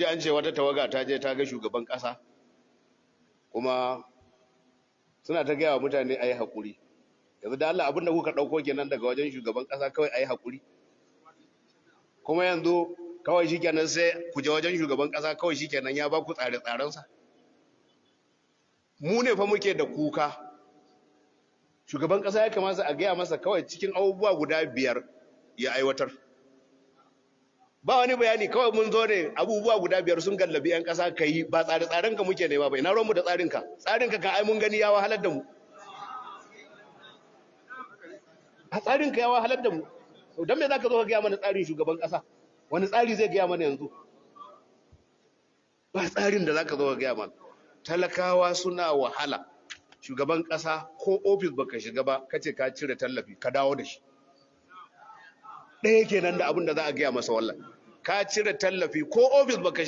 An ce wata tawaga ta je ta ga shugaban ƙasa, kuma suna ta gaya wa mutane a yi haƙuri. Yanzu da Allah, abin da kuka ɗauko kenan daga wajen shugaban ƙasa, kawai a yi haƙuri. Kuma yanzu kawai shi kenan sai ku je wajen shugaban ƙasa, kawai shi kenan ya ba ku tsare-tsarensa. Mu ne fa muke da kuka. Shugaban ƙasa ya kamata a gaya masa kawai cikin abubuwa guda 5 ya aiwatar. Ba wani bayani, kawai mun zo ne, abubuwa guda 5 sun gallabi 'yan ƙasa, ka yi. Ba tsare-tsaren ka muke nema ba. Ina ruwanmu da tsarinka? Tsarinka kan ai mun gani ya wahalar da mu. A tsarinka ya wahalar da mu. Don me za ka zo ka gaya mana tsarin shugaban ƙasa? Wani tsari zai gaya mana yanzu? Ba tsarin da za ka zo ka gaya mana. Talakawa suna wahala. Shugaban ƙasa, ko ofis baka shiga ba kace ka cire tallafi, ka dawo da shi. Ɗaya kenan da abin da za a gaya masa. Wallah, ka cire tallafi, ko ofis baka